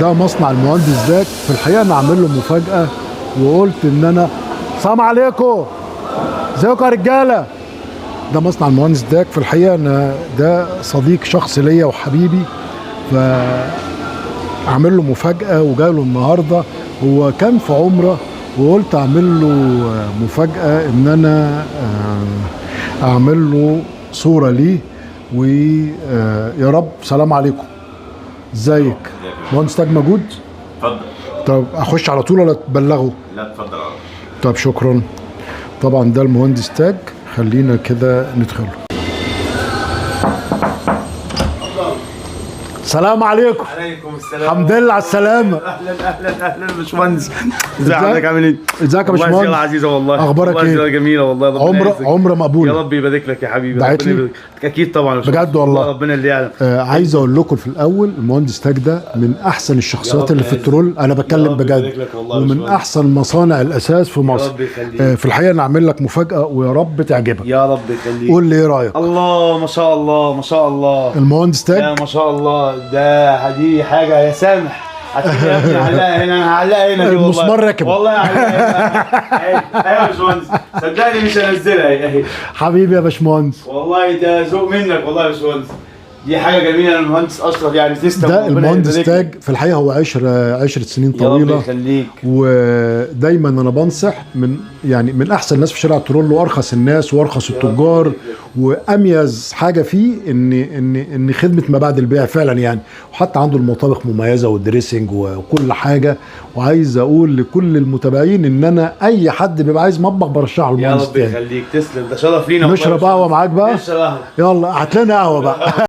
ده مصنع المهندس تاج. في الحقيقة انا عامل له مفاجاة، وقلت ان انا السلام عليكم، ازيكم يا رجاله. ده مصنع المهندس تاج. في الحقيقة انا ده صديق شخص ليا وحبيبي، ف عامل له مفاجاة وجاله النهارده. هو كان في عمره وقلت اعمل له مفاجاة ان انا اعمل له صوره ليه. ويا رب. سلام عليكم، ازيك مهندس تاج؟ موجود؟ اتفضل. طب اخش على طول ولا تبلغه؟ لا اتفضل على طول. طب شكرا. طبعا ده المهندس تاج، خلينا كده ندخله. السلام عليكم. عليكم السلام. الحمد لله على السلامة. اهلا اهلا اهلا باشمهندس، ازي حضرتك عامل ايه؟ ازيك يا والله باشمهندس؟ زيارة عزيزة والله. اخبارك والله ايه؟ زيارة جميلة والله. ربنا عمرة يعزك. عمرة مقبولة. يا رب يبارك لك يا حبيبي. دعيت ربنا لي؟ يبارك لك. اكيد طبعا يا باشمهندس. بجد والله. ربنا اللي يعلم. عايز اقول لكم في الاول، المهندس تاج ده من احسن يا الشخصيات رب اللي في يعزك. الترول، انا يا بتكلم رب بجد، يبارك لك والله يا ومن باشمهندس. احسن مصانع الاساس في مصر. رب يخليك. في الحقيقة انا عامل لك مفاجاة ويا رب تعجبك. يا رب يخليك. قول لي ايه رايك؟ الله ما شاء الله ما شاء الله. المهندس يا تاج ما شاء الله، ده دي حاجة يا سامح. هتيجي يا ابني هعلقها هنا، انا هعلقها هنا دي والله. المسمار ركب. والله هعلقها هنا. ايوه يا باشمهندس، صدقني مش هنزلها اهي. حبيبي يا باشمهندس. والله ده ذوق منك والله يا باشمهندس، دي حاجة جميلة يا المهندس اشرف، يعني تسلم. ده ربنا المهندس يبارك لك. تاج في الحقيقة هو 10 سنين يا رب طويلة، يخليك. ودايما انا بنصح من يعني من احسن الناس في شارع الترول، وارخص الناس وارخص التجار، واميز حاجة فيه ان خدمة ما بعد البيع فعلا يعني، وحتى عنده المطابخ مميزة وال dressing وكل حاجة. وعايز اقول لكل المتابعين ان انا اي حد بيبقى عايز مطبخ برشحه يا المهندس رب تاج. يخليك، تسلم، ده شرف لينا والله يا نشرب قهوة باشمهندس. معاك بقى؟ نشرب قهوة. يلا هات لنا قهوة بقى.